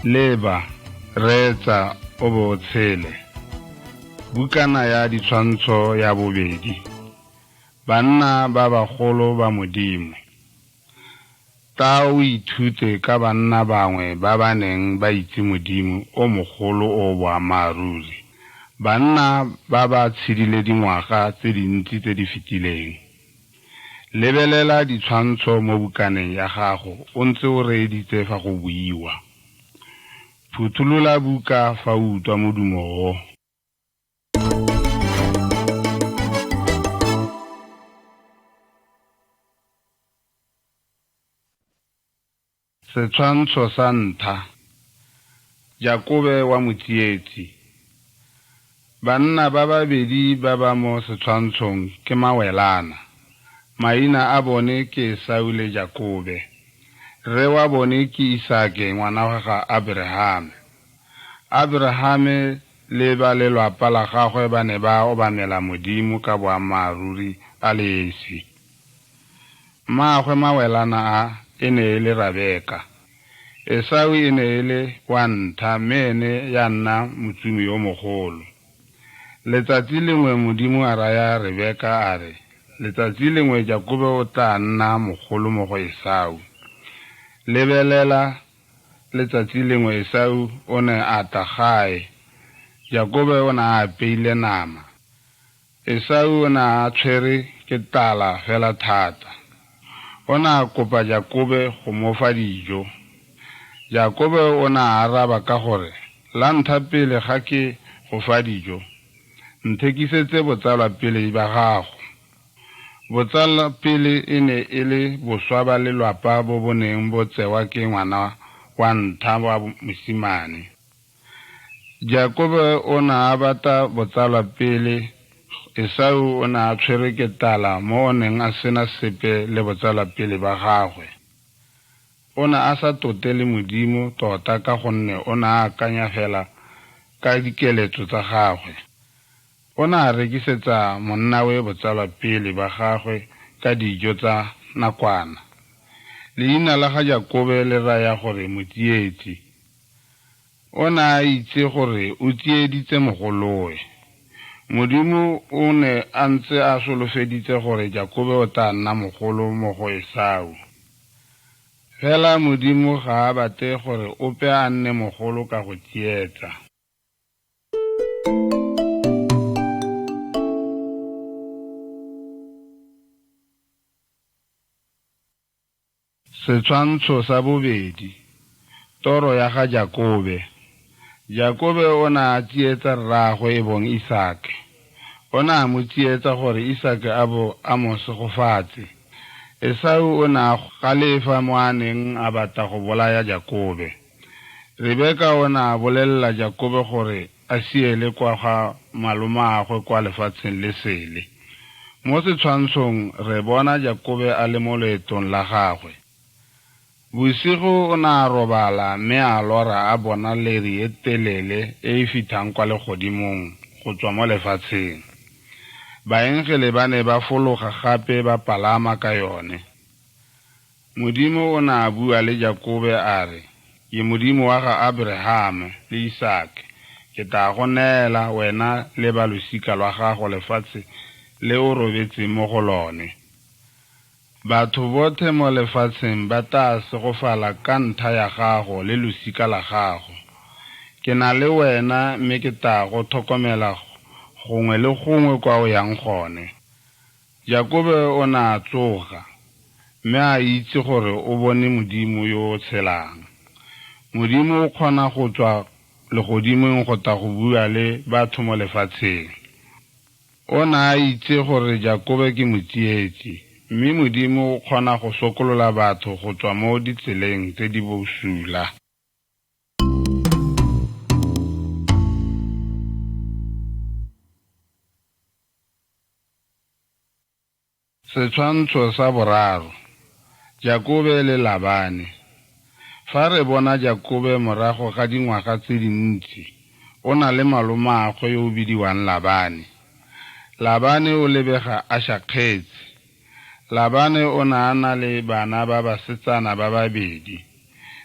Leba, reetsa o bo o tshele. Bukana ya ditshwantsho ya bobedi. Banna ba bagolo ba Modimo. Tla o ithute ka banna bangwe ba ba neng ba itse Modimo o mogolo o o boammaaruri. Banna ba ba tshedile dingwaga tse dintsi tse di fetileng. Lebelela ditshwantsho mo bukaneng ya gago o ntse o reeditse fa go buiwa. Phutholola buka fa o utlwa modumo o. Setshwantsho sa ntlha, Jakobe wa motsietsi. Banna ba babedi ba ba mo setshwantshong ke mawelana. Maina a bone ke Esau le Jakobe. Rre wa bone ke Isake ngwana wa ga Aberahame. Aberahame le ba lelwapa la gagwe ba ne ba obamela Modimo ka boammaaruri a le esi. Mmaagwe mawelana a e ne e le Rabeka. Esau e ne e le wa ntlha mme ene ya nna motsomi yo mogolo. Letsatsi lengwe Modimo a raya Rebeka a re, Letsatsi lengwe Jakobe o tla nna mogolo mo go Esau. Lebelela letsatsi lengwe Esau o ne a tla gae. Jakobe o ne a apeile nama. Esau o ne a tshwere ke tlala fela thata. O ne a kopa Jakobe go mo fa dijo. Jakobe o ne a araba ka gore, La ntlha pele ga ke go fa dijo, nthekisetse botsalwa pele ba gago. Botsalwa pele e ne e le boswa ba lelwapa bo bo neng bo tsewa ke ngwana wa ntlha wa mosimane. Jakobe o ne a batla botsalwa pele, Esau o ne a tshwerwe ke tlala mo o neng a sena sepe le botsalwa pele ba gagwe. O ne a sa tote le Modimo tota ka gonne o ne a akanya fela ka dikeletso tsa gagwe. O ne a rekisetsa monnawe botsalwa pele ba gagwe ka dijo tsa nakwana. Leina la ga Jakobe le raya gore motsietsi. O ne a itse gore o tsieditse mogolowe. Modimo o ne a ntse a solofeditse gore Jakobe o tla nna mogolo mo go Esau. Fela Modimo ga a batle gore ope a nne mogolo ka go tsietsa. Setshwantsho sa bobedi, Toro ya ga Jakobe. Jakobe o ne a tsietsa rraagwe e bong Isake. O ne a mo tsietsa gore Isake a bo a mo segofatse. Esau o ne a galefa mo a neng a batla go bolaya Jakobe. Rebeka o ne a bolelela Jakobe gore a siele kwa ga malomaagwe kwa lefatsheng le sele. Mo setshwantshong re bona Jakobe a le mo loetong la gagwe. Bosigo o ne a robala mme a lora a bona leri e telele e e fithang kwa legodimong go tswa mo lefatsheng. Baengele ba ne ba fologa gape ba palama ka yone. Modimo o ne a bua le Jakobe a re, Ke Modimo wa ga Aberahame le Isake. Ke tla go neela wena le ba losika lwa gago lefatshe le o robetseng mo go lone. Batho botlhe mo lefatsheng ba tla segofala ka ntlha ya gago le losika la gago. Ke na le wena mme ke tla go tlhokomela gongwe le gongwe kwa o yang gone. Jakobe o ne a tsoga mme a itse gore o bone Modimo yo o tshelang. Modimo o kgona go tswa legodimong go tla go bua le batho mo lefatsheng. O ne a itse gore Jakobe ke motsietsi, mme Modimo o kgona go sokolola batho go tswa mo ditseleng tse di bosula. Setshwantsho sa boraro, Jakobe le Labane. Fa re bona Jakobe morago ga dingwaga tse dintsi, o na le malomaagwe yo o bidiwang Labane. Labane o lebega a shakgetse. Labane o ne a na le bana ba basetsana ba babedi.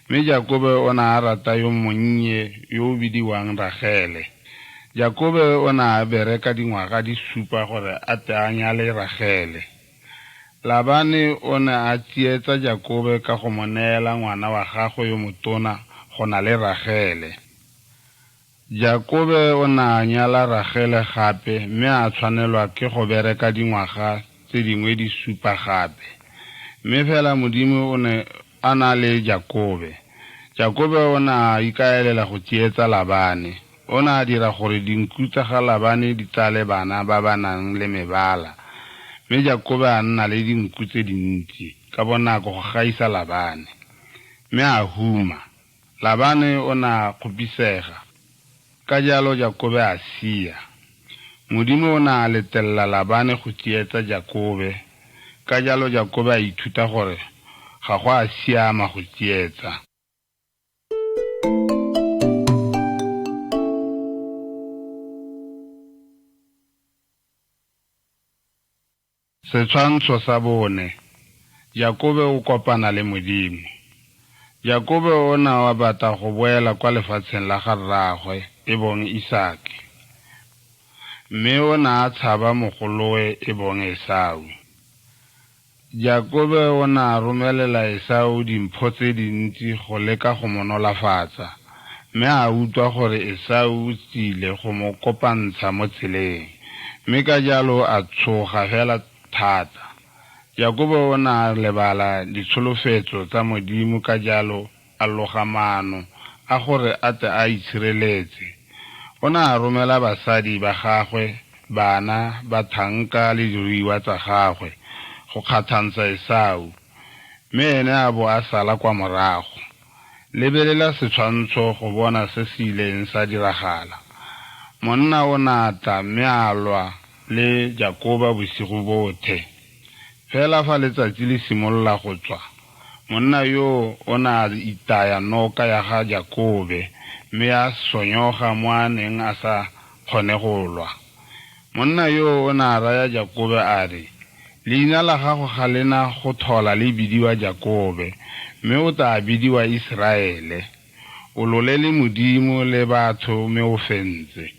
Mme Jakobe o ne a rata yo monnye yo o bidiwang Ragele. Jakobe o ne a bereka dingwaga di supa gore a tle a nyale Ragele. Labane o ne a tsietsa Jakobe ka go mo neela ngwana wa gagwe yo motona go na le Ragele. Jakobe o ne a nyala Ragele gape mme a tshwanelwa ke go bereka dingwaga tse dingwe di supa gape. Mme fela Modimo o ne a na le Jakobe. Jakobe o ne a ikaelela go tsietsa Labane. O ne a dira gore dinku tsa ga Labane di tsale bana ba ba nang le mebala, mme Jakobe a nna le dinku tse dintsi ka bonako go gaisa Labane. Mme a huma. Labane o ne a kgopisega. Ka jalo Jakobe a sia. Modimo o ne a lettelela Labane go tsietsa Jakobe, ka jalo Jakobe a ithuta gore ga go a siama go tsietsa. Setshwantsho sa bone, Jakobe o kopana le Modimo. Jakobe o ne a batla go boela kwa lefatsheng la ga rraagwe e bong Isake. Mme o ne a tshaba mogolowe e bong Esau. Jakobe o ne a romelela Esau dimpho tse dintsi go leka go mo nolofatsa, mme a utlwa gore Esau o tsile go mo kopantsha mo tseleng, mme ka jalo a tshoga fela thata. Jakobe o ne a lebala ditsholofetso tsa Modimo ka jalo a loga maano a gore a tle a itshireletse. O ne a romela basadi ba gagwe, bana, batlhanka le diruiwa tsa gagwe go kgatlhantsha Esau, mme ene a bo a sala kwa morago. Lebelela setshwantsho go bona se se ileng sa diragala. Monna o ne a tla mme a lwa le Jakoba bosigo bothe. Fela fa letsatsi le simolola go tswa, monna yoo o ne a itaya noka ya ga Jakobe mme ya sonyoga mo a neng a sa kgone go lwa. Monna yoo o ne a raya Jakobe a re, Leina la gago ga le na go tlhola le bidiwa Jakobe, mme o tla bidiwa Iseraele. O lole le Modimo le batho mme o fentse.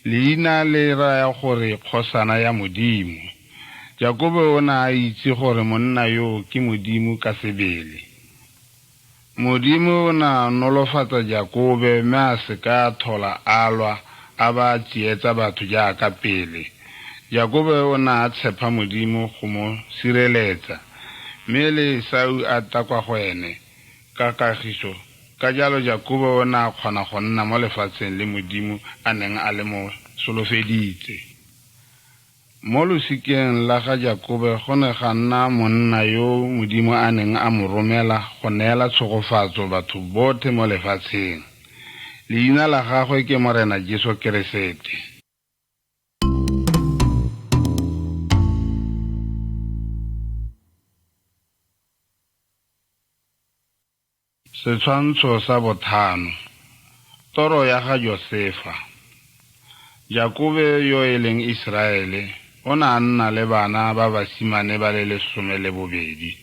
Leina le raya gore kgosana ya Modimo. Jakobe o ne a itse gore monna yoo ke Modimo ka sebele. Modimo o ne a nolofatsa Jakobe mme a se ka a tlhola a lwa a ba a tsietsa batho jaaka pele. Jakobe o ne a tshepa Modimo go mo sireletsa, mme le Esau a tla kwa go ene ka kagiso. Ka jalo Jakobe o ne a kgona go nna mo lefatsheng le Modimo a neng a le mo solofeditse. Mo losikeng la ga Jakobe go ne ga nna monna yo Modimo a neng a mo romela go neela tshegofatso batho botlhe mo lefatsheng. Leina la gagwe ke Morena Jesu Keresete. Setshwantsho sa botlhano, Toro ya ga Josefa. Jakobe yo e leng Iseraele o ne a nna le bana ba basimane ba le 12.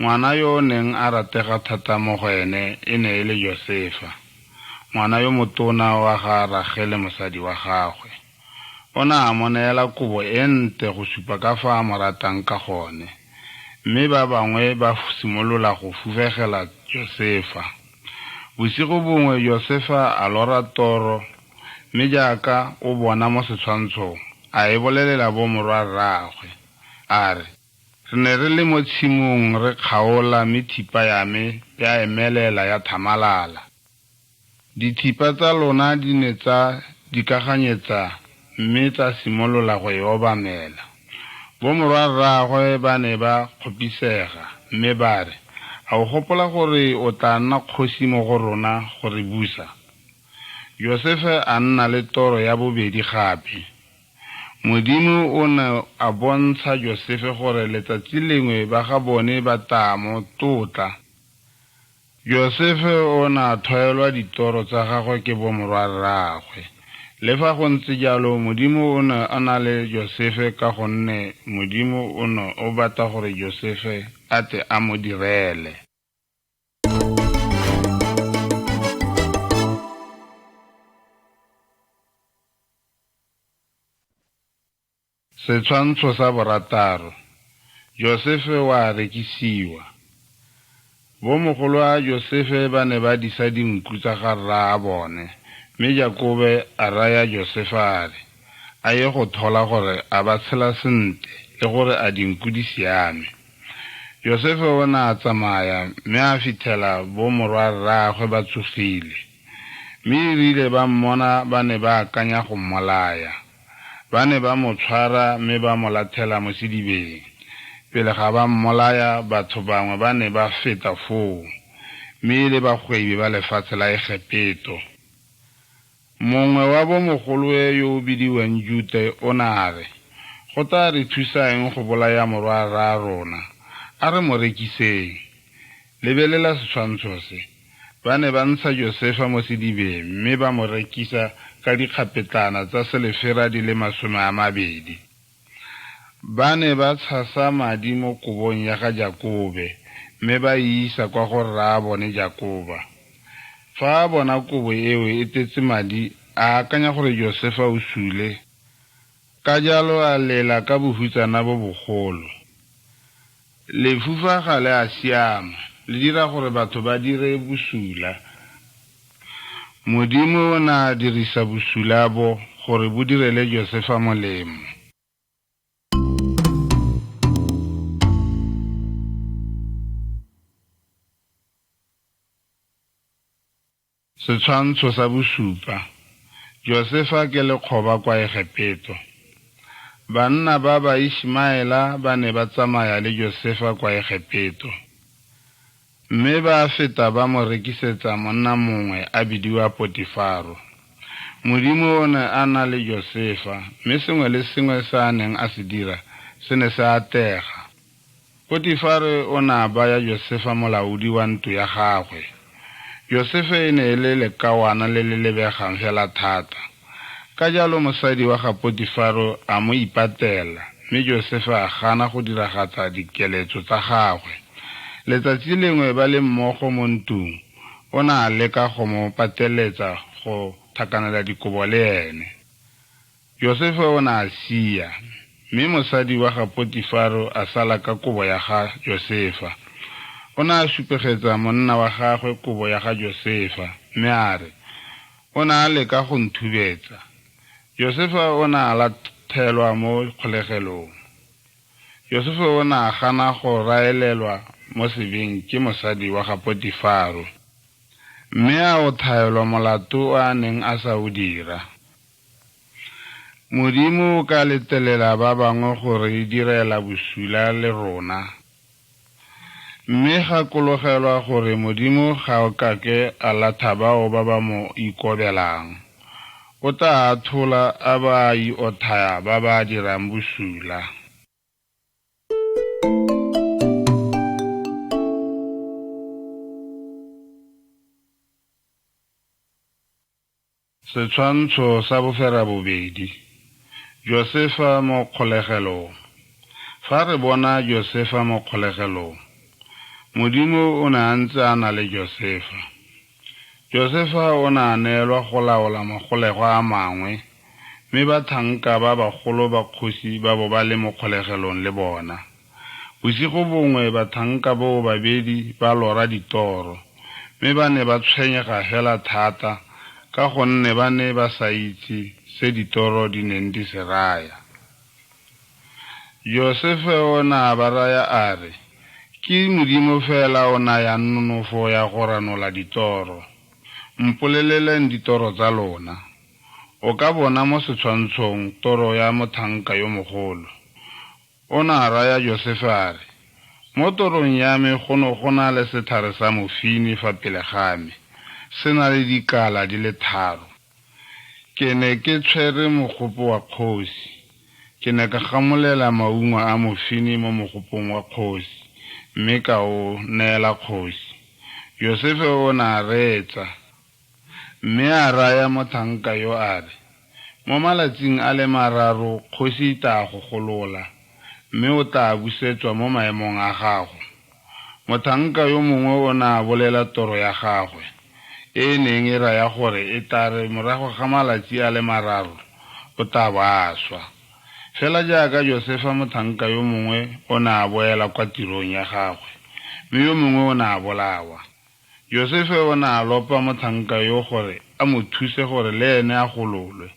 Ngwana yo o neng a ratega thata mo go ene e ne e le Josefa, ngwana yo motona wa ga Ragele mosadi wa gagwe. O ne a mo neela kobo e ntle go supa ka fa a mo ratang ka gone, mme ba bangwe ba simolola go fufegela Josefa. Bosigo bongwe Josefa a lora toro, mme jaaka o bona mo setshwantshong, a e bolelela bomorwarraagwe. A re, Re ne re le mo tshimong re kgaola mme thipa ya me ya emelela ya thamalala. Dithipa tsa lona di ne tsa dikaganyetsa mme tsa simolola go e obamela. Bomorwarraagwe ba ne ba kgopisega mme ba re, A o gopola gore o tla nna kgosi mo go rona go re busa? Josefe a nna le toro ya bobedi gape. Modimo o ne a bontsha Josefe gore letsatsi lengwe ba ga bone ba tla mo tlotla. Josefe o ne a tlhoelwa ditoro tsa gagwe ke bomorwarraagwe. Le fa go ntse jalo, Modimo o ne a na le Josefe ka gonne Modimo o ne o batla gore Josefe a tle a mo direle. Setshwantsho sa borataro. Josefe wa rekisiwa. Bomogolo a Josefe ba ne ba disa dinku tsa ga rraabone, mme Jakobe a raya Josefe a re a ye go thola gore a ba tshela sentle le gore a dinku di siame. Josefe o ne a tsamaya mme a fitlhela bomorwarraagwe ba tsogile. Mme e rile ba mmona ba ne ba akanya go mmolaya. Ba ne ba mo tshwara mme ba mo latlhela mo sedibeng. Pele ga ba mmolaya, batho bangwe ba ne ba feta foo, mme e le bagwebi ba lefatshe la Egepeto. Mongwe wa bomogoloe yo o bidiwang Jute o ne a re, Go tla re thusa eng go bolaya morwarraarona? A re mo rekiseng. Lebelela setshwantsho se. Ba ne ba ntsha Josefa mo sedibeng mme ba mo rekisa ka dikgapetlana tsa selefera di le 20. Ba ne ba tshasa madi mo kobong ya ga Jakobe mme ba e isa kwa go rraabone Jakoba. Fa a bona kobo eo e tletse madi, a akanya gore Josefa o sule. Ka jalo a lela ka bohutsana bo bogolo. Lefufa ga le a siama, le dira gore batho ba dire bosula. Modimo o ne a dirisa bosula bo gore bo direle Josefa molemo. Setshwantsho sa bosupa. Josefa ke lekgoba kwa Egepeto. Banna ba ba Ishmaela ba ne ba tsamaya le Josefa kwa Egepeto. Mme ba feta ba mo rekisetsa monna mongwe a bidiwa Potifaro. Modimo o ne a na le Josefa, mme sengwe le sengwe se a neng a se dira se ne se atlega. Potifaro o ne a baya Josefa molaodi wa ntlo ya gagwe. Josefe e ne e le lekawana le le lebegang fela thata. Ka jalo mosadi wa ga Potifaro a mo ipatela, mme Josefe a gana go diragatsa dikeletso tsa gagwe. Letsatsi lengwe ba le mmogo mo ntlong, o ne a leka go mo pateletsa go tlhakanela dikobo le ene. Josefe o ne a sia, mme mosadi wa ga Potifaro a sala ka kobo ya ga Josefa. O ne a supegetsa monna wa gagwe kobo ya ga Josefa mme a re, O ne a leka go nthubetsa. Josefa o ne a lathelwa mo kgolegelong. Josefa o ne a gana go raelelwa mo sebeng ke mosadi wa ga Potifaro, mme a othaelwa molato o a neng a sa o dira. Modimo o ka lettelela ba bangwe go re direla bosula le rona. Mme gakologelwa gore Modimo ga o kake a latha bao ba ba mo ikobelang. O tla athola a ba a iothaya ba ba dirang bosula. Setshwantsho sa boferabobedi. Josefa mo kgolegelong. Fa re bona Josefa mo kgolegelong, Modimo o ne a ntse a na le Josefa. Josefa o ne a neelwa go laola magolegwa a mangwe, mme batlhanka ba bagolo ba kgosi ba bo ba le mo kgolegelong le bona. Bosigo bongwe batlhanka boo babedi ba lora ditoro, mme ba ne ba tshwenyega fela thata ka gonne ba ne ba sa itse se ditoro di neng di se raya. Josefe o ne a ba raya a re, Ke Modimo fela o nayang nonofo ya go ranola ditoro. Mpoleleleng ditoro tsa lona. O ka bona mo setshwantshong toro ya motlhanka yo mogolo. O ne a raya Josefe a re, Mo torong ya me go ne go na le setlhare sa mofine fa pele ga me, se na le dikala di le tharo. Ke ne ke tshwere mogopo wa kgosi. Ke ne ka gamolela maungo a mofine mo mogopong wa kgosi mme ka o neela kgosi. Josefe o ne a reetsa mme a raya motlhanka yo a re, Mo malatsing a le mararo kgosi e tla go golola, mme o tla busetswa mo maemong a gago. Motlhanka yo mongwe o ne a bolela toro ya gagwe, e e neng e raya gore e tla re morago ga malatsi a le mararo o tla bo a swa. Fela jaaka Josefa, motlhanka yo mongwe o ne a boela kwa tirong ya gagwe, mme yo mongwe o ne a bolawa. Josefe o ne a lopa motlhanka yo gore a mo thuse gore le ene a gololwe.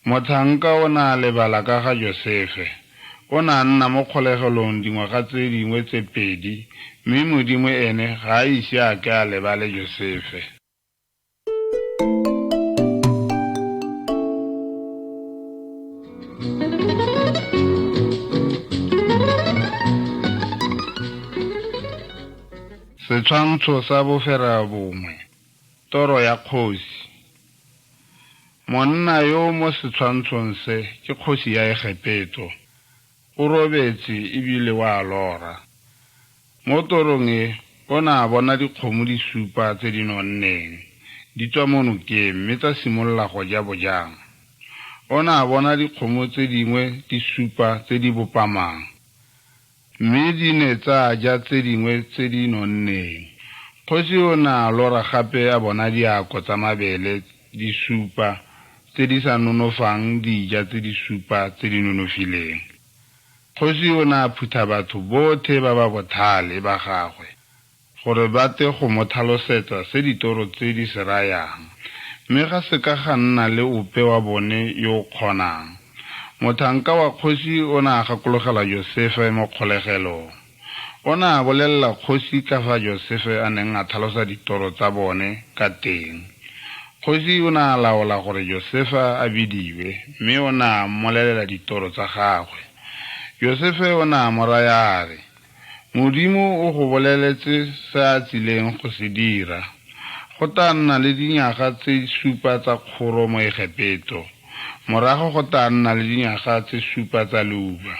Motlhanka o ne a lebala ka ga Josefe. O ne a nna mo kgolegelong dingwaga tse dingwe tse pedi, mme Modimo ene ga a ise a ke a lebale Josefe. Setshwantsho sa 9, Toro ya kgosi. Monna yo mo setshwantshong se ke kgosi ya Egepeto. O robetse ebile wa lora. Mo torong e, o ne a bona dikgomo di supa tse di nonneng di tswa mo nokeng mme tsa simolola go ja bojang. O ne a bona dikgomo tse dingwe di supa tse di bopamang, mme di ne tsa ja tse dingwe tse di nonneng. Kgosi o ne a lora gape a bona diako tsa mabele di supa tse di sa nonofang di ja tse di supa tse di nonofileng. Kgosi o ne a phutha batho botlhe ba ba botlhale ba gagwe gore ba tle go mo tlhalosetsa se ditoro tse di se rayang, mme ga se ka ga nna le ope wa bone yo o kgonang. Motlhanka wa kgosi o ne a gakologelwa Josefe mo kgolegelong. O ne a bolelela kgosi ka fa Josefe a neng a tlhalosa ditoro tsa bone ka teng. Kgosi o ne a laola gore Josefa a bidiwe, mme o ne a mmolelela ditoro tsa gagwe. Josefe o ne a mo raya a re, Modimo o go boleletse se a tsileng go se dira. Go tla nna le dinyaga tse supa tsa kgoro mo Egepeto, morago go tla nna le dinyaga tse supa tsa leuba.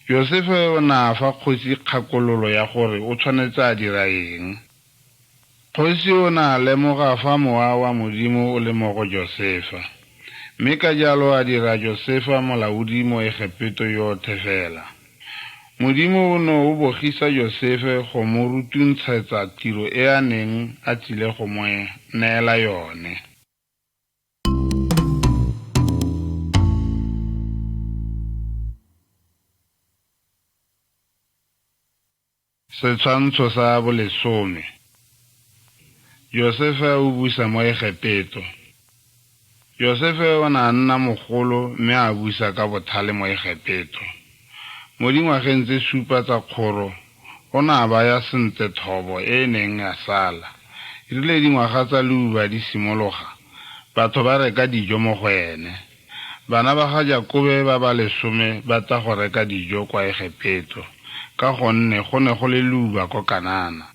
Josefe o ne a fa kgosi kgakololo ya gore o tshwanetse a dira eng. Kgosi o ne a lemoga fa mowa wa Modimo o le mo go Josefa, mme ka jalo a dira Josefa molaodi mo Egepeto yotlhe fela. Modimo o ne o bogisa Josefe go mo rutuntshetsa tiro e a neng a tsile go mo neela yone. Setshwantsho sa 10, Josefe o busa mo Egepeto. Josefe o ne a nna mogolo mme a busa ka botlhale mo Egepeto. Mo dingwageng tse supa tsa kgoro, o ne a baya sentle thobo e e neng ya sala. E rile dingwaga tsa leuba di simologa, batho ba reka dijo mo go ene. Bana ba ga Jakobe ba ba 10 ba tla go reka dijo kwa Egepeto, ka gonne go ne go le leuba ko Kanana.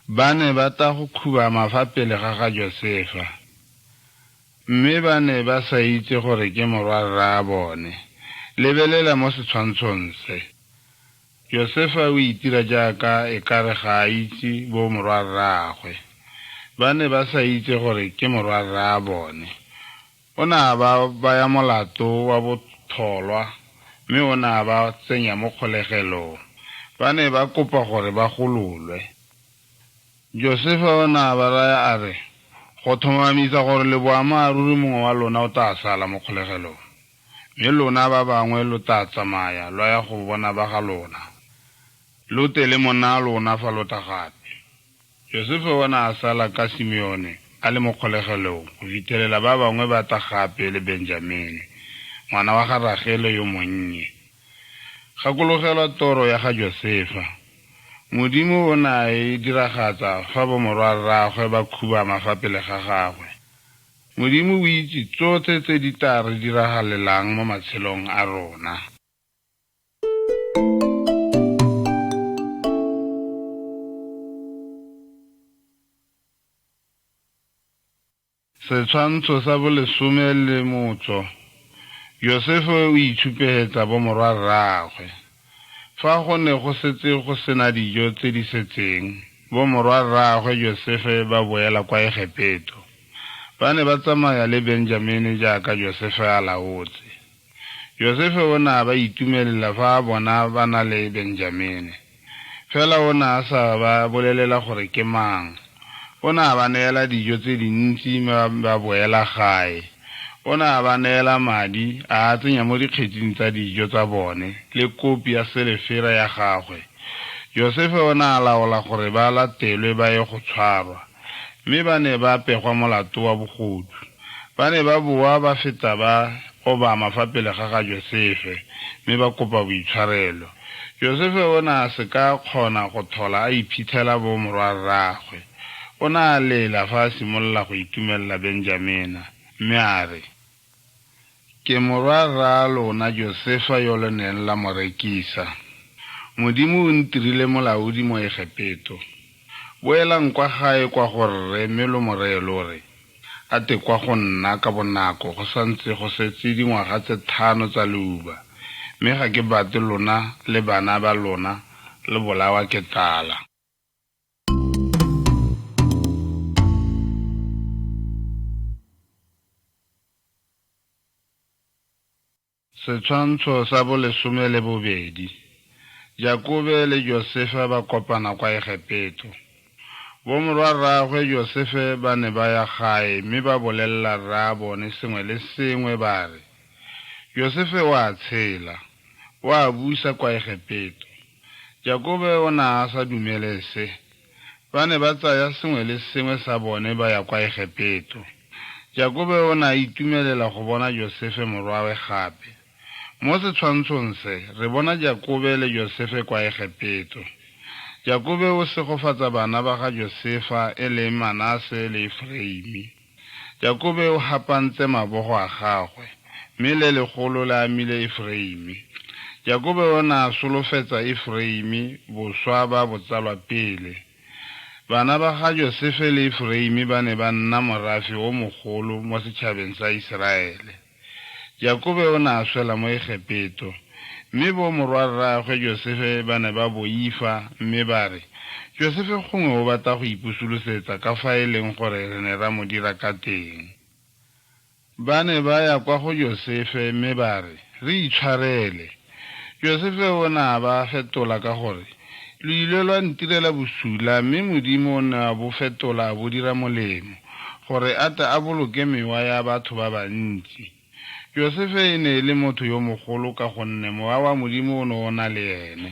Ba ne ba tla go khubama fa pele ga ga Josefa, mme ba ne ba sa itse gore ke morwarraabone. Lebelela mo setshwantshong se. Josefa o itira jaaka e kare ga a itse bo morwarraagwe. Ba ne ba sa itse gore ke morwarraabone. O ne a ba baya molato wa botholwa mme o ne a ba tsenya mo kgolegelong. Ba ne ba kopa gore ba gololwe. Josefa o ne a ba raya a re, Go tlhomamisa gore le boammaaruri mongwe wa lona o tla sala mo kgolegelong, mme lona ba bangwe lo tla tsamaya lwa ya go bona ba ga lona. Lo tle le monna a lona fa lo tla gape. Josefe o ne a sala ka Simeone a le mo kgolegelong go fitlhelela ba bangwe ba tla gape le Benjamene, ngwana wa ga Ragele yo monnye. Gakologelwa toro ya ga Josefa. Modimo o ne a e diragatsa fa bomorwarraagwe ba khubama fa pele ga gagwe. Modimo o itse tsotlhe tse di tla re diragalelang mo matshelong a rona. Setshwantsho sa 18, Josefe o itshupegetsa bomorwarraagwe. Fa go ne go setse go sena dijo tse di setseng, bomorwarraagwe Josefe ba boela kwa Egepeto. Ba ne ba tsamaya le Benjamene jaaka Josefe a laotse. Josefe o ne a ba itumelela fa a bona ba na le Benjamene. Fela o ne a sa ba bolelela gore ke mang. O ne a ba neela dijo tse dintsi mme ba boela gae. O ne a ba neela madi a a tsenya mo dikgetsing tsa dijo tsa bone le kopi ya selefera ya gagwe. Josefe o ne a laola gore ba latelwe ba ye go tshwarwa, mme ba ne ba pegwa molato wa bogodu. Ba ne ba boa ba feta ba obama fa pele ga ga Josefe mme ba kopa boitshwarelo. Josefe o ne a se ka a kgona go thola a iphitlhela bomorwarraagwe. O ne a lela fa a simolola go itumelela Benjamena, mme a re, Ke morwarraalona Josefa yo lo neng la mo rekisa. Modimo o ntirile molaodi mo Egepeto. Boelang kwa gae kwa go rre mme lo mo reye lo re, a te kwa go nna ka bonako go santse go setse dingwaga tse thano tsa leuba, mme ga ke bate lona le bana ba lona lo bolawa ke tlala. Setshwantsho sa bolesome le bobedi. Jakobe le Josefa ba kopana kwa Egepeto. Bomorwarraagwe Josefe ba ne ba ya gae mme ba bolelela rraabone sengwe le sengwe ba re, Josefe o a tshela! O a busa kwa Egepeto! Jakobe o ne a sa dumele se. Ba ne ba tsaya sengwe le sengwe sa bone ba ya kwa Egepeto. Jakobe o ne a itumelela go bona Josefe morwawe gape. Mo setshwantshong se, re bona Jakobe le Josefe kwa Egepeto. Jakobe o segofatsa bana ba ga Josefa e leng Manase le Efraime. Jakobe o hapantse mabogo a gagwe, mme le legolo le amile Efraime. Jakobe o ne a solofetsa Efraime boswa ba botsalwapele. Bana ba ga Josefe le Efraime ba ne ba nna morafe o mogolo mo setšhabeng sa Iseraele. Jakobe o ne a swela mo Egepeto, mme bomorwarraagwe Josefe ba ne ba boifa mme ba re, Josefe gongwe o batla go ipusolosetsa ka fa e leng gore re ne ra mo dira ka teng. Ba ne ba ya kwa go Josefe mme ba re, Re itshwarele. Josefe o ne a ba fetola ka gore, Lo ile lwa ntirela bosula, mme Modimo o ne a bo fetola a bo dira molemo, gore a tle a boloke mewa ya batho ba bantsi. Josefe e ne e le motho yo mogolo ka gonne mowa wa Modimo o ne o na le ene.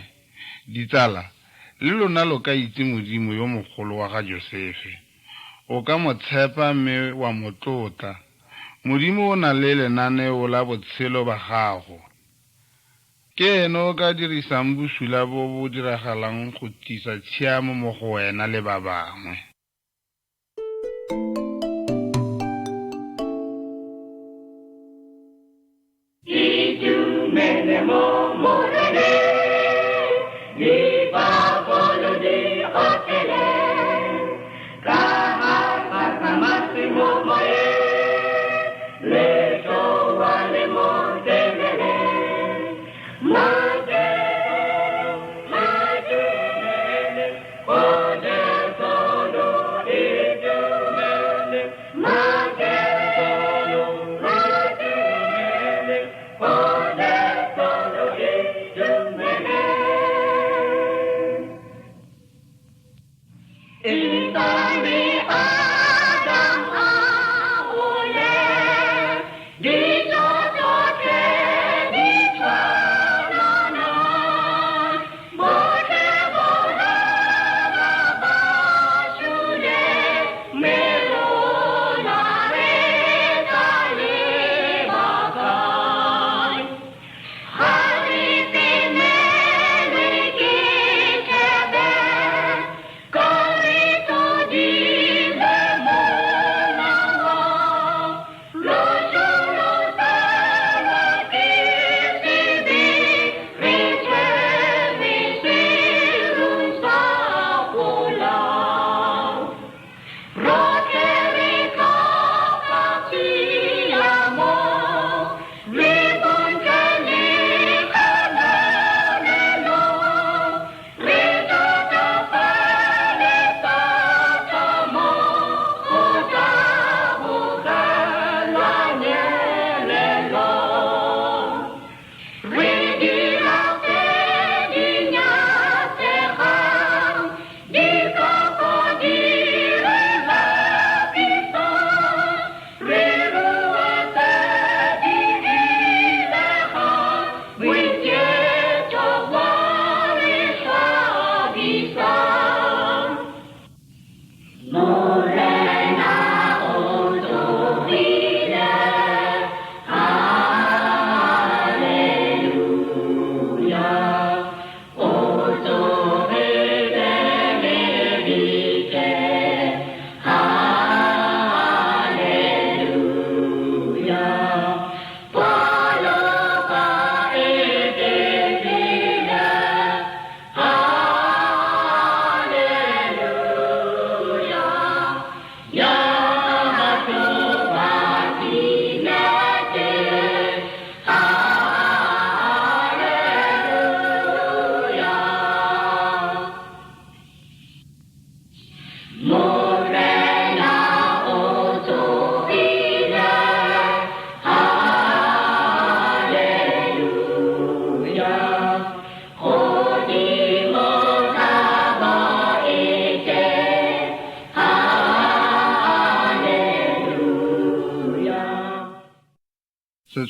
Ditsala, le lona lo ka itse Modimo yo mogolo wa ga Josefe. O ka mo tshepa mme wa mo tlotla. Modimo o na le lenaneo la botshelo ba gago. Ke ene o ka dirisang bosula bo bo diragalang go tlisa tshiamo mo go wena le ba bangwe. Itumele mo Moreneng, dipapolo di opele, ka harpa masimo moyeng, letlowa le mo tebeleng. Matelo, matumele, go Jesu lo itumele. Matelo, matumele, go Jesu lo itumele. Itani Adam a ole, dijo tsotlhe di tshwana.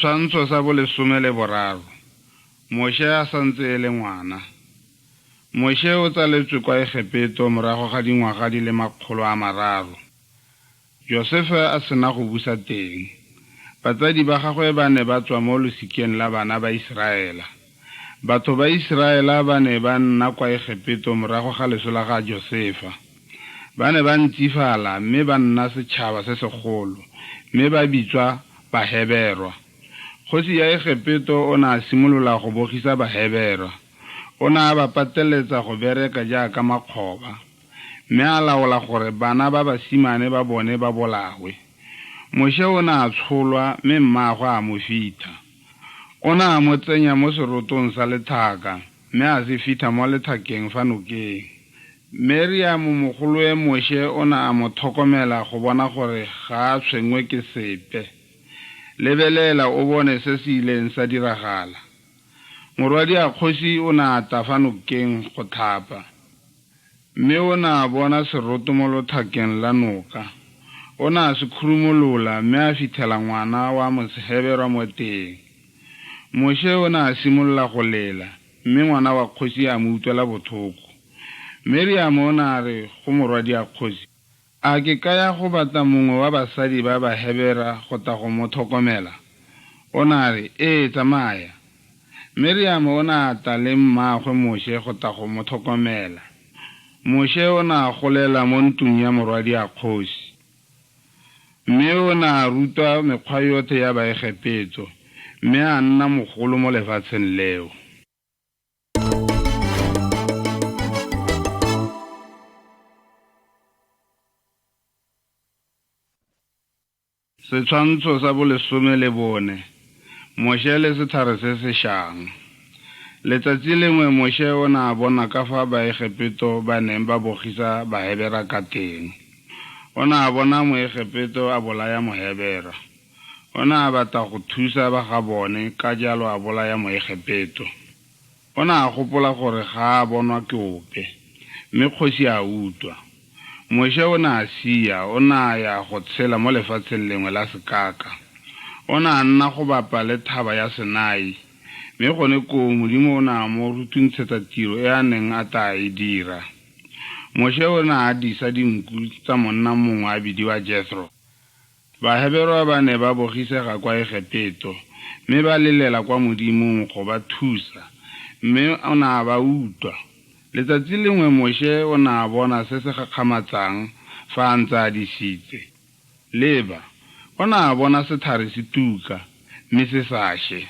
Setshwantsho sa bolesome le boraro. Moshe a santse e le ngwana. Moshe o tsaletswe kwa Egepeto morago ga dingwaga di le 300. Josefe a sena go busa teng. Batsadi ba gagwe ba ne ba tswa mo losikeng la bana ba Iseraela. Batho ba Iseraela ba ne ba nna kwa Egepeto morago ga leso la ga Josefa. Ba ne ba ntsifala mme ba nna setšhaba se segolo, mme ba bitswa Baheberwa. Kgosi ya Egepeto o ne a simolola go bogisa Baheberwa. O ne a ba pateletsa go bereka jaaka makgoba, mme a laola gore bana ba basimane ba bone ba bolawe. Moshe o ne a tsholwa mme mmaagwe a mo fittha. O ne a mo tsenya mo serotong sa lethaka mme a se fittha mo lethakeng fa nokeng. Meriamo mogoloe Moshe o ne a mo thokomela go bona gore ga a tshwenngwe ke sepe. Lebelela o bone se se ileng sa diragala. Morwadiakgosi o ne a tla fa nokeng go tlhapa. Mme o ne a bona seroto mo lothakeng la noka. O ne a se khurumolola mme a fitlhela ngwana wa Moheberwa mo teng. Moshe o ne a simolola go lela, mme ngwana wa kgosi a mo utlwela botlhoko. Meriamo o ne a re go morwadiakgosi, A ke ka ya go batla mongwe wa basadi ba Bahebera go tla go mo tlhokomela? O ne a re, Ee, tsamaya. Meriamo o ne a tla le mmaagwe Moshe go tla go mo tlhokomela. Moshe o ne a golela mo ntlong ya morwadiakgosi. Mme o ne a rutwa mekgwa yotlhe ya Baegepeto, mme a nna mogolo mo lefatsheng leo. Setshwantsho sa bolesome le bone. Moshe le setlhare se se šang. Letsatsi lengwe Moshe o ne a bona ka fa Baegepeto ba neng ba bogisa Bahebera ka teng. O ne a bona Moegepeto a bolaya Mohebera. O ne a batla go thusa ba ga bone, ka jalo a bolaya Moegepeto. O ne a gopola gore ga a bonwa ke ope, mme kgosi a utlwa. Moshe o ne a sia, o ne a ya go tshela mo lefatsheng lengwe la sekaka. O ne a nna go bapa le thaba ya Senai, mme gone koo Modimo o ne a mo rutuntshetsa tiro e a neng a tla e dira. Moshe o ne a disa dinku tsa monna mongwe a bidiwa Jethro. Baheberwa ba ne ba bogisega kwa Egepeto, mme ba lelela kwa Modimong go ba thusa, mme o ne a ba utlwa. Letsatsi lengwe Moshe o ne a bona se se gakgamatsang fa a ntse a disitse. Leba, o ne a bona setlhare se tuka, mme se sa she.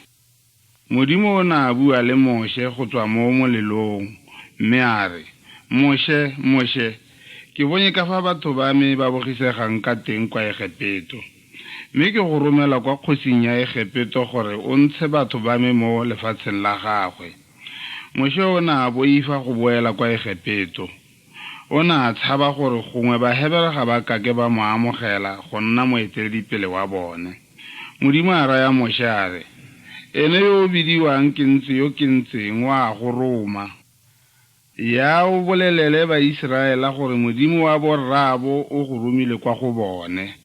Modimo o ne a bua le Moshe go tswa mo molelong, mme a re, Moshe, Moshe, ke bonye ka fa batho ba me ba bogisegang ka teng kwa Egepeto. Mme ke go romela kwa kgosing ya Egepeto gore o ntshe batho ba me mo lefatsheng la gagwe. Moshe o ne a boifa go boela kwa Egepeto. O ne a tshaba gore gongwe Bahebera ga ba kake ba mo amogela go nna moeteledipele wa bone. Modimo a raya Moshe a re, Ene yo o bidiwang ke ntse yo ke ntseng o a go roma. Ya o bolelele Baiseraela gore Modimo wa borraabo o go romile kwa go bone.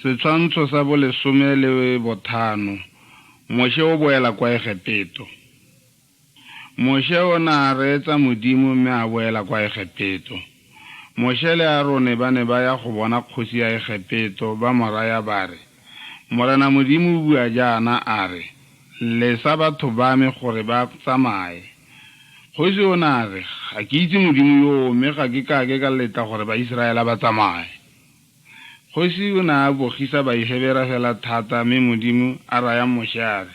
Setshwantsho sa bolesome le bothano. Moshe o boela kwa Egepeto. Moshe o ne a reetsa Modimo mme a boela kwa Egepeto. Moshe le Arone ba ne ba ya go bona kgosi ya Egepeto, ba mo raya ba re, Morena Modimo o bua jaana a re, Lesa batho ba me gore ba tsamaye. Kgosi o ne a re, Ga ke itse Modimo yoo, mme ga ke kake ka letla gore Baiseraela ba tsamaye. Kgosi o ne a bogisa Baihebera fela thata, mme Modimo a raya Moshe a re,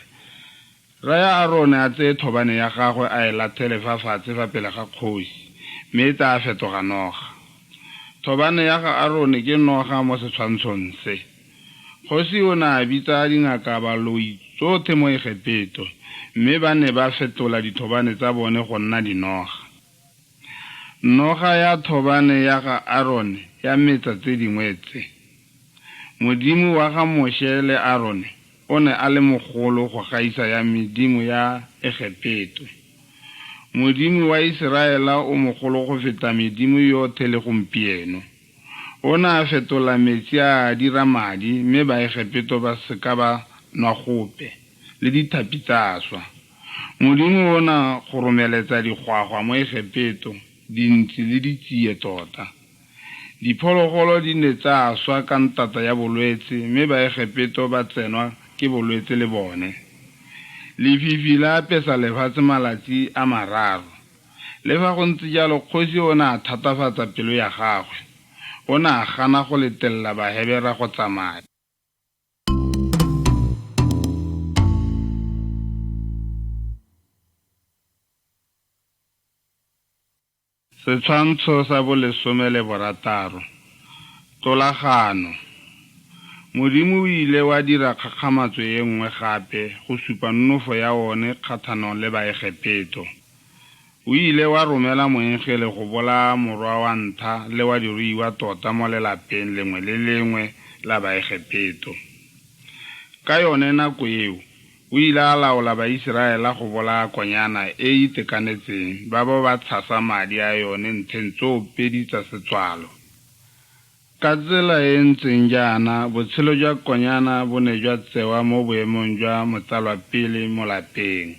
Raya Arone a tseye thobane ya gagwe a e lathele fa fatshe fa pele ga kgosi, mme e tla fetoga noga. Thobane ya ga Arone ke noga mo setshwantshong se. Kgosi o ne a bitsa dingaka baloi tsotlhe mo Egepeto, mme ba ne ba fetola dithobane tsa bone go nna dinoga. Noga ya thobane ya ga Arone ya metsa tse dingwe tse. Modimo wa ga Moshe le Arone o ne a le mogolo go gaisa ya medimo ya Egepeto. Modimo wa Iseraela o mogolo go feta medimo yotlhe le gompieno. O ne a fetola metsi a a dira madi, mme Baegepeto ba se ka ba nwa gope, le dithapi tsa swa. Modimo o na goromeletsa digwagwa mo Egepeto, dintsi le ditsie tota. Diphologolo di ne tsa swa ka ntata ya bolwetse, mme Baegepeto ba tsenwa ke bolwetse le bone. Lefifi la apesa lefatshe malatsi a mararo. Le fa go ntse jalo, kgosi o ne a thatafatsa pelo ya gagwe. O ne a gana go lettelela Bahebera go tsamaya. Setshwantsho sa bolesome le borataro. Tlolagano. Modimo o ile wa dira kgakgamatso e nngwe gape go supa nonofo ya one kgathanong le Baegepeto. O ile wa romela moengele go bolaya morwa wa ntlha le wa diruiwa tota mo lelapeng lengwe le lengwe la Baegepeto. Ka yone nako eo, o ile a laola Baiseraela go bolaya konyana e e itekanetseng ba bo ba tshasa madi a yone ntlheng tsoopedi tsa setswalo. Ka tsela e e ntseng jaana, botshelo jwa konyana bo ne jwa tsewa mo boemong jwa motsalwapele mo lapeng.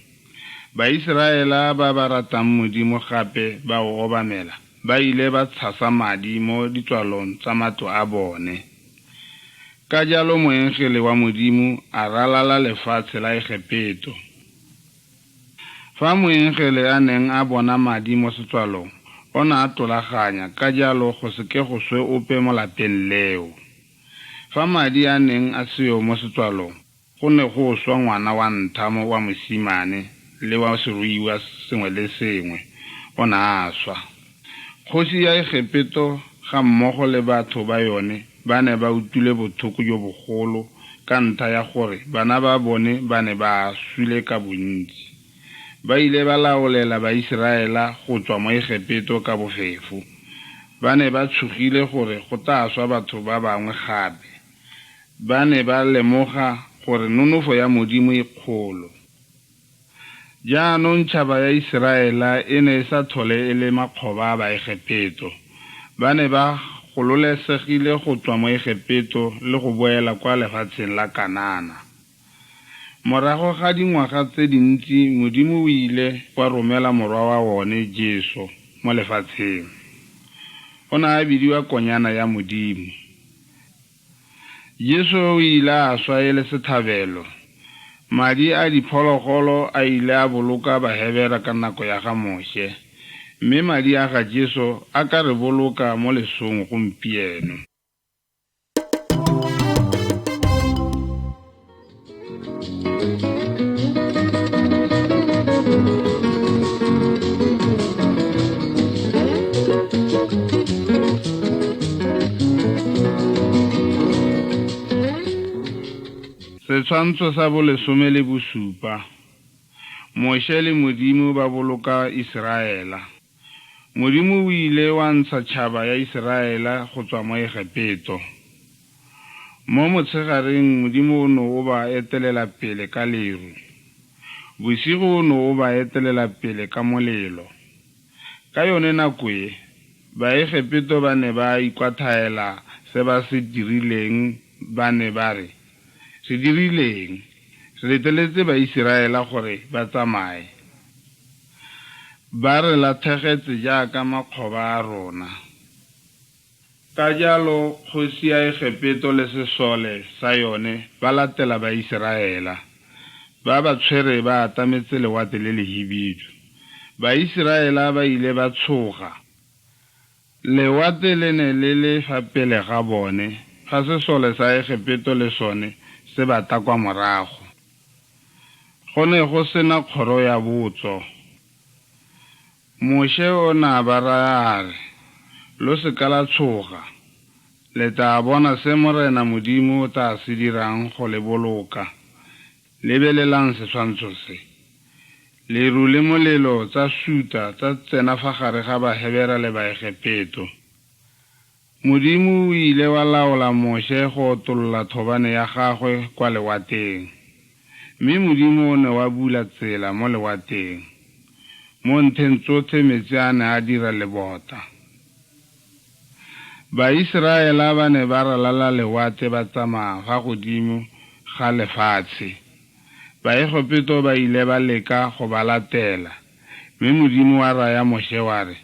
Baiseraela ba ba ratang Modimo gape ba o obamela ba ile ba tshasa madi mo ditswalong tsa matlo a bone. Ka jalo moengele wa Modimo a ralala lefatshe la Egepeto. Fa moengele a neng a bona madi mo setswalong, o ne a tlolaganya, ka jalo go se ke go swe ope mo lapeng leo. Fa madi a neng a seyo mo setswalong, go ne go swa ngwana wa ntlha wa mosimane le wa seruiwa sengwe le sengwe, o ne a swa. Kgosi ya Egepeto ga mmogo le batho ba yone ba ne ba utlwile botlhoko jo bogolo ka ntlha ya gore bana ba bone ba ne ba sule ka bontsi. Ba ile ba laolela Baiseraela go tswa mo Egepeto ka bofefo. Ba ne ba tshogile gore go tla swa batho ba bangwe gape. Ba ne ba lemoga gore nonofo ya Modimo e kgolo. Jaanong tšhaba ya Iseraela e ne e sa tlhole e le makgoba a Baegepeto. Ba ne ba gololesegile go tswa mo Egepeto le go boela kwa lefatsheng la Kanana. Morago ga dingwaga tse dintsi, Modimo o ile wa romela morwa wa one, Jesu, mo lefatsheng. O ne a bidiwa Konyana ya Modimo. Jesu o ile a swa e le setlhabelo. Madi a diphologolo a ile a boloka Bahebera ka nako ya ga Moshe, mme madi a ga Jesu a ka re boloka mo lesong gompieno. Setshwantsho sa bolesome le bosupa. Moshe le Modimo ba boloka Iseraela. Modimo o ile wa ntsha tšhaba ya Iseraela go tswa mo Egepeto. Mo motshegareng Modimo o ne o ba etelela pele ka leru. Bosigo o ne o ba etelela pele ka molelo. Ka yone nako e, Baegepeto ba ne ba ikwathaela se ba se dirileng ba ne ba re, Re dirileng? Re leteletse Baiseraela gore ba tsamaye. Ba re latlhegetse jaaka makgoba a rona. Ka jalo kgosi ya Egepeto le sesole sa yone ba latela Baiseraela. Ba ba tshwere ba atametse Lewatle le Lehibidu. Baiseraela ba ile ba tshoga. Lewatle le ne le le fa pele ga bone, fa sesole sa Egepeto le sone se ba tla kwa morago. Go ne go sena kgoro ya botso. Moshe o ne a ba raya a re, Lo se ka la tshoga. Le tla bona se Morena Modimo o tla se dirang go le boloka. Lebelelang setshwantsho se. Leru le molelo tsa suta tsa tsena fa gare ga Bahebera le Baegepeto. Modimo o ile wa laola Moshe go otolola thobane ya gagwe kwa lewateng. Mme Modimo o ne wa bula tsela mo lewateng. Mo ntheng tsotlhe metsi a ne a dira lebota. Baiseraela ba ne ba ralala lewatle ba tsamaya fa godimo ga lefatshe. Baegepeto ba ile ba leka go ba latela, mme Modimo wa raya Moshe wa re,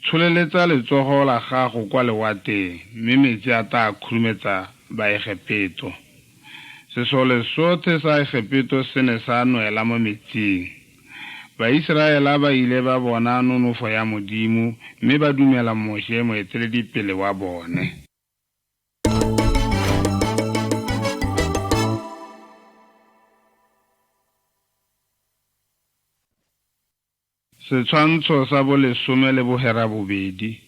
Tsholeletsa letsogo la gago kwa lewateng, mme metsi a tla khurumetsa Baegepeto. Sesole sotlhe sa Egepeto se ne sa nwela mo metsing. Baiseraela ba ile ba bona nonofo ya Modimo mme ba dumela Moshe moeteledipele wa bone. Setshwantsho sa bolesome le boherabobedi,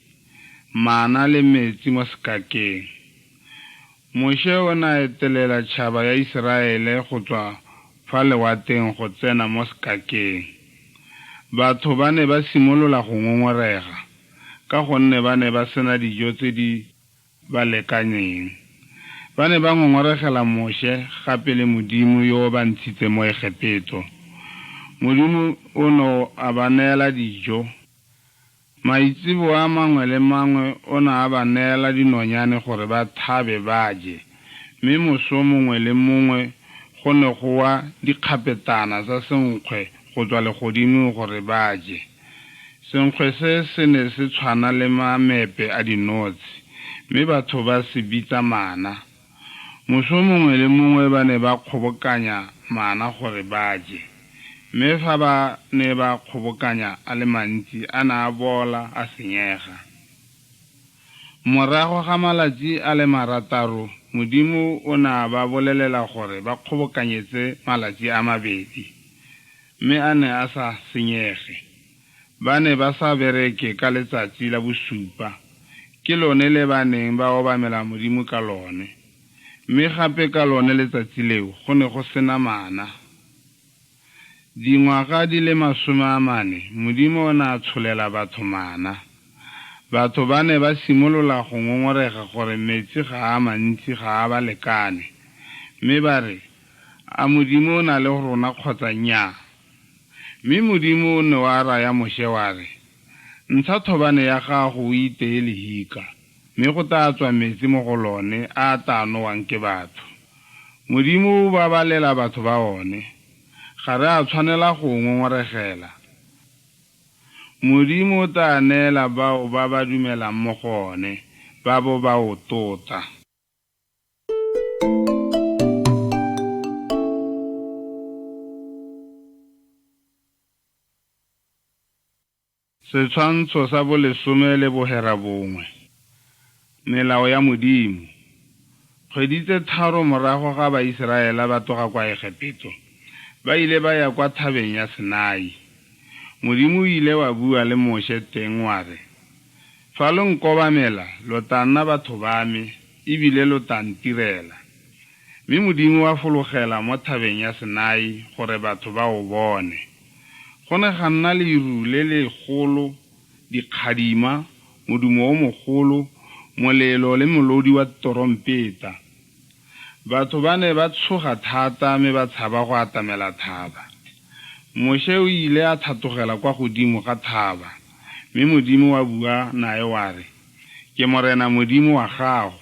Mana le metsi mo sekakeng. Moshe o ne a etelela tšhaba ya Iseraele go tswa fa lewateng go tsena mo sekakeng. Batho ba ne ba simolola go ngongorega ka gonne ba ne ba sena dijo tse di ba lekaneng. Ba ne ba ngongoregela Moshe gape le Modimo yo o ba ntshitseng mo Egepeto. Modimo o ne a ba neela dijo. Maitseboa mangwe le mangwe o ne a ba neela dinonyane gore ba thabe ba je, mme moso mongwe le mongwe go ne go wa dikgapetana tsa senkgwe go tswa legodimong gore ba je. Senkgwe se se ne se tshwana le mamepe a dinotshi, mme batho ba se bitsa mana. Moso mongwe le mongwe ba ne ba kgobokanya mana gore ba je, mme fa ba ne ba kgobokanya a le mantsi a ne a bola a senyega. Morago ga malatsi a le marataro Modimo o ne a ba bolelela gore ba kgobokanyetse malatsi a mabedi, mme a ne a sa senyege. Ba ne ba sa bereke ka letsatsi la bosupa, ke lone le ba neng ba obamela Modimo ka lone. Mme gape ka lone letsatsi leo go ne go sena mana. Dingwaga di le 40 Modimo o ne a tsholela batho mana. Batho ba ne ba simolola go ngongorega gore metsi ga a mantsi ga a ba lekane, mme ba re, A Modimo o na le rona kgotsa nnyaa? Mme Modimo o ne wa raya Moshe wa re, Ntsha thobane ya gago o iteye lehika, mme go tla tswa metsi mo go lone a a tla nowang ke batho. Modimo o babalela batho ba one. Ga re a tshwanela go o ngongoregela. Modimo o tla neela bao ba ba dumelang mo go one, ba bo ba o tota. Setshwantsho sa bolesome le boherabongwe. Melao ya Modimo. Kgwedi tse tharo morago ga Baiseraela ba tloga kwa Egepeto, ba ile ba ya kwa thabeng ya Sinai. Modimo o ile wa bua le Moshe teng wa re, Fa lo nkobamela, lo tla nna batho ba me, ebile lo tla ntirela. Mme Modimo wa fologela mo thabeng ya Sinai gore batho ba o bone. Go ne ga nna leru le legolo, dikgadima, modumo o mogolo, molelo le molodi wa torompeta. Batho ba ne ba tshoga thata mme ba tshaba go atamela thaba. Moshe o ile a tlhatlogela kwa godimo ga thaba, mme Modimo wa bua nae wa re, Ke Morena Modimo wa gago.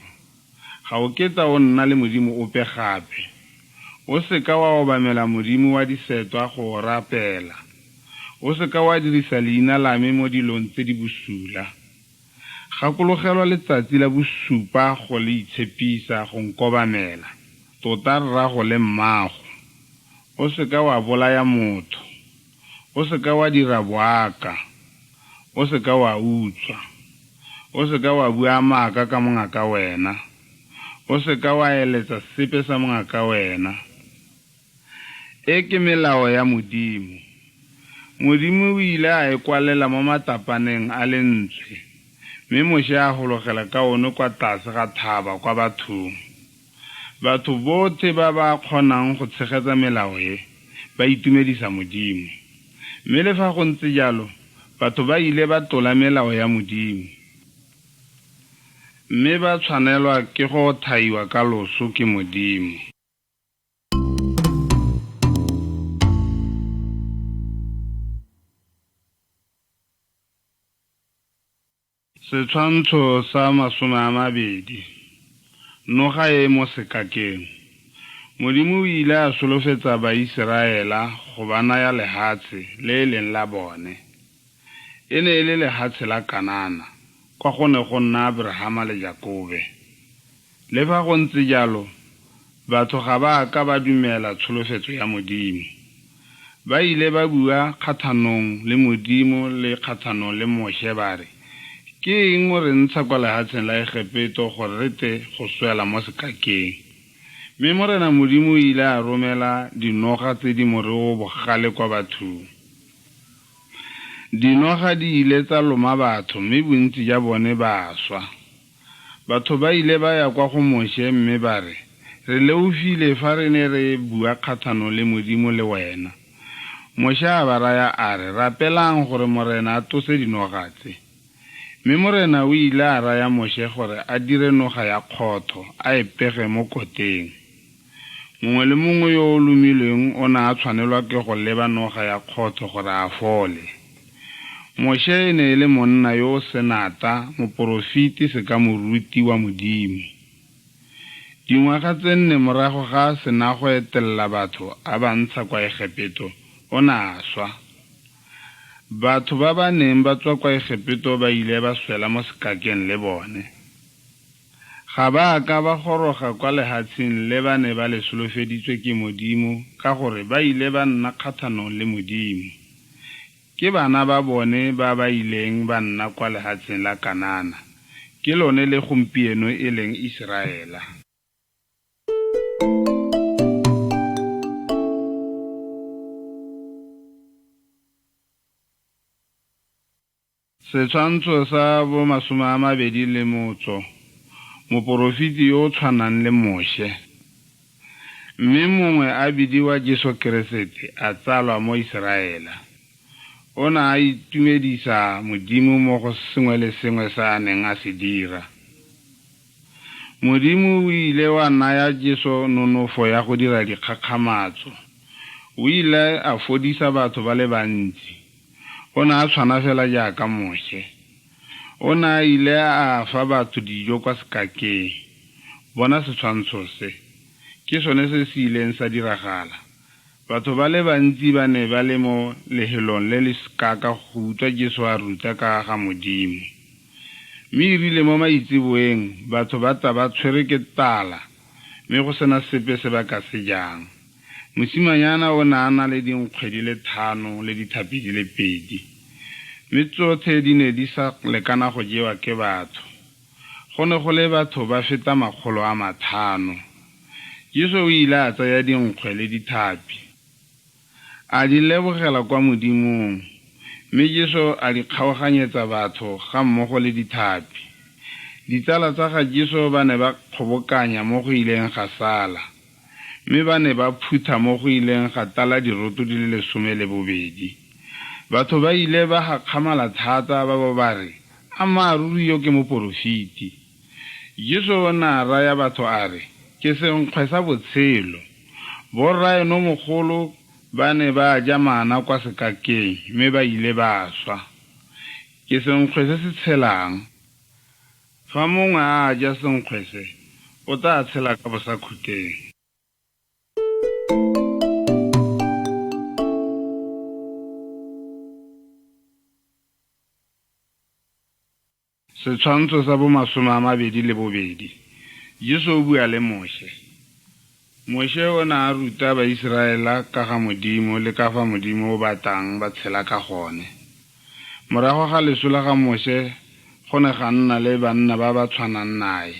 Ga o ketla o nna le Modimo ope gape. O seka wa obamela modimo wa disetwa go o rapela. O seka wa dirisa leina la me mo dilong tse di bosula. Gakologelwa letsatsi la bosupa go le itshepisa go nkobamela. Tota rrago le mmago. O seka wa bolaya motho. O seka wa dira boaka. O seka wa utswa. O seka wa bua maaka ka mongaka wena. O seka wa eletsa sepe sa mongaka wena. E ke melao ya Modimo. Modimo o ile a e kwalela mo matapaneng a lentswe, mme Moshe a hologela ka one kwa tlase ga thaba kwa bathong. Batho botlhe ba ba kgonang go tshegetsa melao e, ba itumedisa Modimo. Mme le fa go ntse jalo, batho ba ile ba tlola melao ya Modimo, mme ba tshwanelwa ke go othaiwa ka loso ke Modimo. Setshwantsho sa 20. Noga e mo sekakeng. Modimo o ile a solofetsa Baiseraela go ba naya lehatshe le e leng la bone. E ne e le lehatshe la Kanana, kwa go ne go nna Abrahama le Jakobe. Le fa go ntse jalo, batho ga ba a ka ba dumela tsholofetso ya Modimo. Ba ile ba bua kgathanong le Modimo le kgathanong le Moshe ba re, Ke eng o re ntsha kwa lehatsheng la Egepeto gore re tle go swela mo sekakeng? Mme Morena Modimo o ile a romela dinoga tse di more o bogale kwa bathong. Dinoga di ile tsa loma batho mme bontsi ja bone ba swa. Batho ba ile ba ya kwa go Moshe mme ba re, Re leofile fa re ne re bua kgathanong le Modimo le wena. Moshe a ba raya a re, Rapelang gore Morena a tlose dinoga tse. Mme Morena o ile a raya Moshe gore a dire noga ya kgotho, a e pege mo koteng. Mongwe le mongwe yo o lomilweng o ne a tshwanelwa ke go leba noga ya kgotho gore a fole. Moshe e ne e le monna yo o senata, moporofeti seka moruti wa Modimo. Dingwaga tse 4 morago ga a sena go etelela batho a ba ntsha kwa Egepeto, o ne a swa. Batho ba ba neng ba tswa kwa Egepeto ba ile ba swela mo sekakeng le bone. Ga ba a ka ba goroga kwa lehatsheng le ba ne ba le solofeditswe ke Modimo ka gore ba ile ba nna kgathanong le Modimo. Ke bana ba bone ba ba ileng ba nna kwa lehatsheng la Kanana, ke lone le gompieno e leng Iseraela. Setshwantsho sa bo 28. Moporofeti yo o tshwanang le Moshe. Mme mongwe a bidiwa Jesu Keresete a tsalwa mo Iseraela. O ne a itumedisa Modimo mo go sengwe le sengwe se a neng a se dira. Modimo o ile wa naya Jesu nonofo ya go dira dikgakgamatso. O ile a fodisa batho ba le bantsi. O ne a tshwana fela jaaka Moshe. O ne a ile a fa batho dijo kwa sekakeng. Bona setshwantsho se. Ke sone se se ileng sa diragala. Batho ba le bantsi ba ne ba le mo lehelong le le sekaka go utlwa Jesu a ruta ka ga Modimo. Mme e rile mo maitseboeng batho ba tla ba tshwerwe ke tala mme go sena sepe se ba ka se jang. Mosimanyana o ne a na le dinkgwe di le 5 le dithapi di le 2. Mme tsothe di ne di sa lekana go jewa ke batho. Go ne go le batho ba feta 500. Jesu o ile a tsaya dinkgwe le dithapi. A di lebogela kwa Modimong, mme Jesu a di kgaoganyetsa batho ga mmogo le dithapi. Ditsala tsa ga Jesu ba ne ba kgobokanya mo go ileng ga sala, mme ba ne ba phutha mo go ileng ga tala diroto di le 12. Batho ba ile ba gakgamala thata ba bo ba re, Ammaaruri yo ke moporofeti. Jesu o ne a raya batho a re, Ke senkgwe sa botshelo. Borraeno mogolo ba ne ba ja mana kwa sekakeng mme ba ile ba swa. Ke senkgwe se se tshelang. Fa mongwe a ja senkgwe se, o tla tshela ka bosakhutleng. Setshwantsho sa bo 22. Jesu o bua le Moshe. Moshe o ne a ruta Baiseraela ka ga Modimo le ka fa Modimo o batlang ba tshela ka gone. Morago ga leso la ga Moshe go ne ga nna le banna ba ba tshwanang nae,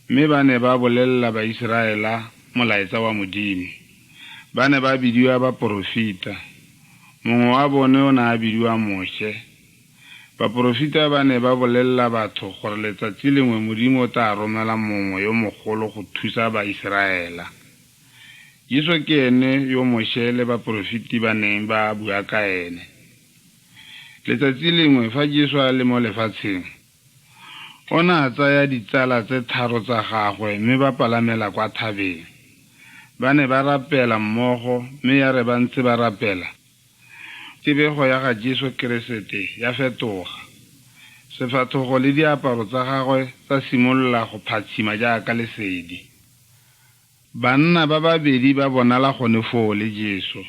mme ba ne ba bolelela Baiseraela molaetsa wa Modimo. Ba ne ba bidiwa baporofeta. Mongwe wa bone o ne a bidiwa Moshe. Baporofeta ba ne ba bolelela batho gore letsatsi lengwe Modimo o tla romela mongwe yo mogolo go thusa Baiseraela. Jesu ke ene yo Moshe le baporofeti ba neng ba bua ka ene. Letsatsi lengwe fa Jesu a le mo lefatsheng, o ne a tsaya ditsala tse 3 tsa gagwe mme ba palamela kwa thabeng. Ba ne ba rapela mmogo mme ya re ba ntse ba rapela, tebego ya ga Jesu Keresete ya fetoga. Sefatlhogo le diaparo tsa gagwe tsa simolola go phatshima jaaka lesedi. Banna ba babedi ba bonala gone foo le Jesu.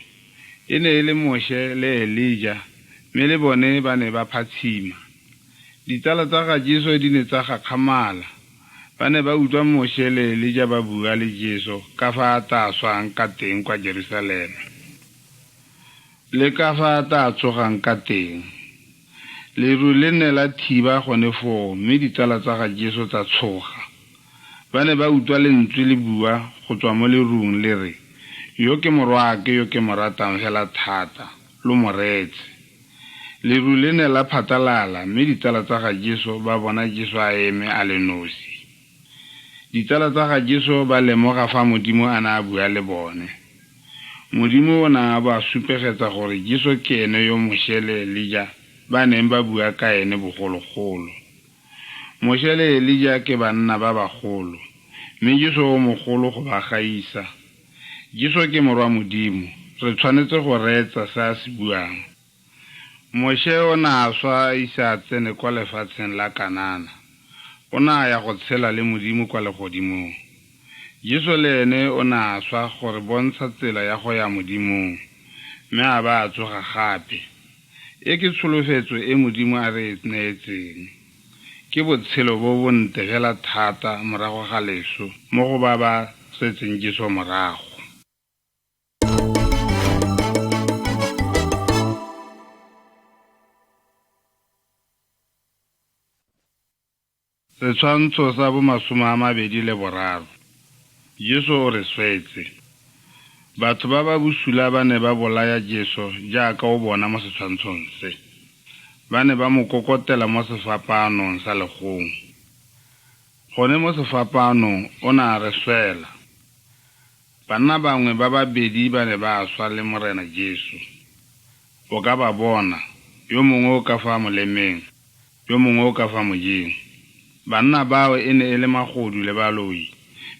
E ne e le Moshe le Elija, mme le bone ba ne ba phatshima. Ditsala tsa ga Jesu di ne tsa gakgamala. Ba ne ba utlwa Moshe le Elija ba bua le Jesu ka fa a tla swang ka teng kwa Jerusalema le ka fa a tla tsogang ka teng. Leru le ne la thiba gone foo mme ditsala tsa ga Jesu tsa tshoga. Ba ne ba utlwa lentswe le bua go tswa mo lerung le re, Yo ke morwaake yo ke mo ratang fela thata, lo mo reetse. Leru le ne la phatalala mme ditsala tsa ga Jesu ba bona Jesu a eme a le nosi. Ditsala tsa ga Jesu ba lemoga fa Modimo a ne a bua le bone. Modimo o ne a ba supegetsa gore Jesu ke ene yo Moshe le Elija ba neng ba bua ka ene bogologolo. Moshe le Elija ke banna ba bagolo, mme Jesu o mogolo go ba gaisa. Jesu ke morwa Modimo, re tshwanetse go reetsa se a se buang. Moshe o ne a swa a ise a tsene kwa lefatsheng la Kanana. O ne a ya go tshela le Modimo kwa legodimong. Jesu le ene o ne a swa go re bontsha tsela ya go ya Modimong, mme a ba a tsoga gape. E ke tsholofetso e Modimo a re e neetseng. Ke botshelo bo bontle fela thata morago ga leso mo go ba ba setseng Jesu morago. Setshwantsho sa bomasome a mabedi le boraro. Jesu o re swetse. Batho ba ba bosula ba ne ba bolaya Jesu jaaka o bona mo setshwantshong se. Ba ne ba mo kokotela mo sefapaanong sa legong. Gone mo sefapaanong o ne a re swela. Banna bangwe ba babedi ba ne ba swa le Morena Jesu. O ka ba bona, yo mongwe o ka fa molemeng, yo mongwe o ka fa mojeng. Banna bao e ne e le magodu le baloi,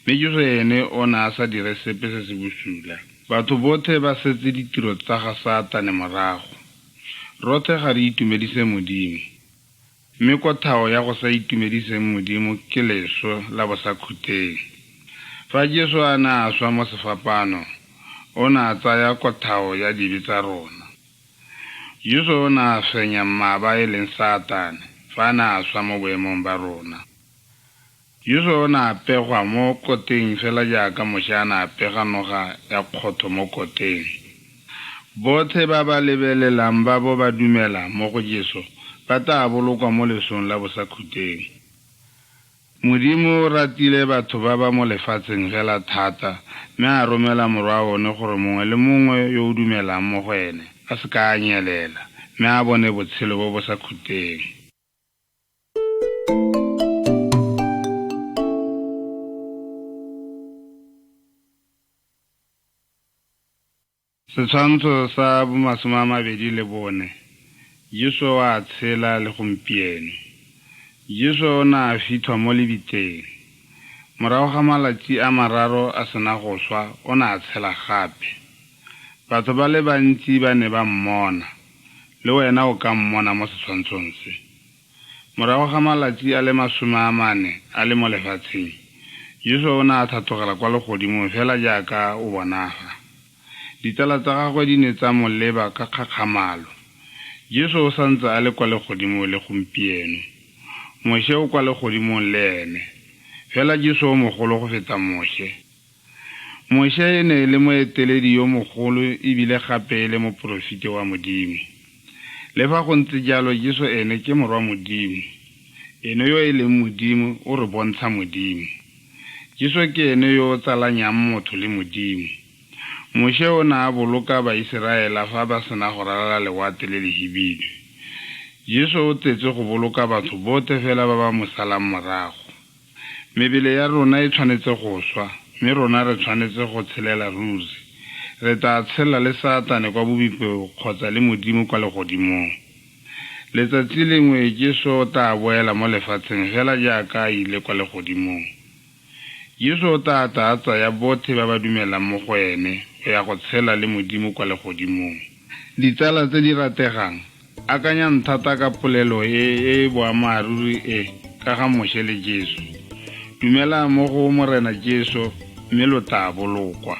mme Jesu ene o ne a sa dire sepe se se bosula. Batho botlhe ba setse ditiro tsa ga Satane morago. Rotlhe ga re itumedise Modimo, mme kothao ya go sa itumediseng Modimo ke leso la bosakhuteng. Fa Jesu a ne a swa mo sefapaanong, o ne a tsaya kothao ya dibe tsa rona. Jesu o ne a fenya mmaba e leng Satane fa a ne a swa mo boemong ba rona. Jesu o ne a pegwa mo koteng fela jaaka Moshe a ne a pega noga ya kgotho mo koteng. Botlhe ba ba lebelelang ba bo ba dumela mo go Jesu ba tla bolokwa mo lesong la bosakhuteng. Modimo o ratile batho ba ba mo lefatsheng fela thata mme a romela morwa one gore mongwe le mongwe yo o dumelang mo go ene a se ka a nyelela mme a bone botshelo bo bo sa khuteng. Setshwantsho sa bomasome a mabedi le bone. Jesu o a tshela le gompieno. Jesu o ne a fitlhwa mo lebitleng. Morago ga malatsi a mararo a sena go swa, o ne a tshela gape. Batho ba le bantsi ba ne ba mmona, le wena o ka mmona mo setshwantshong se. Morago ga malatsi a le 40 a le mo lefatsheng, Jesu o ne a tlhatlogela kwa legodimong fela jaaka o bona fa. Ditsala tsa gagwe di ne tsa mo leba ka kgakgamalo. Jesu o santse a le kwa legodimong le gompieno. Moshe o kwa legodimong le ene. Fela Jesu o mogolo go feta Moshe. Moshe e ne e le moeteledi yo mogolo ebile gape e le moporofeti wa Modimo. Le fa go ntse jalo Jesu ene ke morwa Modimo. Ene yo e leng Modimo o re bontsha Modimo. Jesu ke ene yo o tsalanyang motho le Modimo. Moshe o ne a boloka Baiseraela fa ba sena go ralala lewatle le lehibidu. Jesu o tletse go boloka batho botlhe fela ba ba mo salang morago. Mebele ya rona e tshwanetse go swa, mme rona re tshwanetse go tshelela ruri. Re tla tshela le Satane kwa bobipeng kgotsa le Modimo kwa legodimong. Letsatsi lengwe Jesu o tla boela mo lefatsheng fela jaaka a ile kwa legodimong. Jesu o tla tla a tsaya botlhe ba ba dumelang mo go ene go ya go tshela le Modimo kwa legodimong. Ditsala tse di rategang, Akanyang thata ka polelo e e boammaaruri e ka ga Moshe le Jesu. Dumela mo go Morena Jesu mme lo tla bolokwa.